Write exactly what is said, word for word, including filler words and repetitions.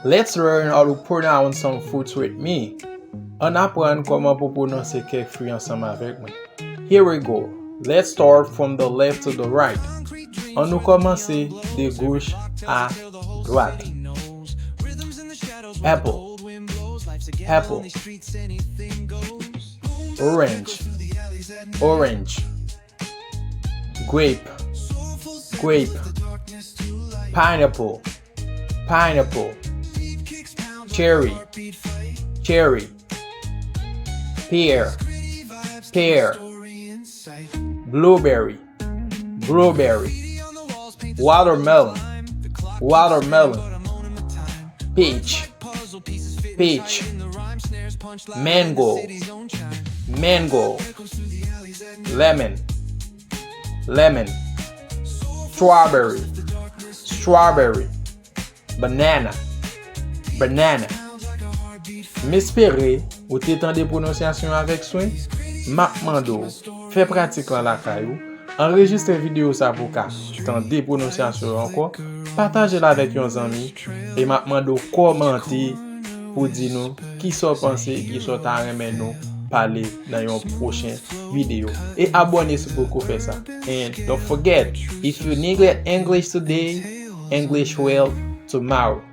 Let's learn how to pronounce some foods with me. Ann aprann kòman pou pwononse kèk fwi ansanm avèk mwen. Here we go. Let's start from the left to the right. Ann nou kòmanse de goch a dwat. Apple. Apple. Orange. Orange. Grape. Grape. Pineapple. Pineapple. Cherry. Cherry. Pear. Pear. Blueberry. Blueberry. Watermelon. Watermelon. Peach. Peach. Mango. Mango. Lemon. Lemon. Strawberry. Strawberry. Banana. Banana. M espere ou te tande pwononsyasyon avèk swen. M ap mande w fè pratik lan lakay ou. Anrejistre videyo sa pou w ka tande pwononsyasyon yo ankò. Pataje l avèk yon zanmi. E m ap mande w kòmante pou di nou kisa w panse, kisa w ta renmen nou pale nan yon pwochen videyo. E abòne si w poko fè sa. And don't forget, if you neglect English today, English will tomorrow.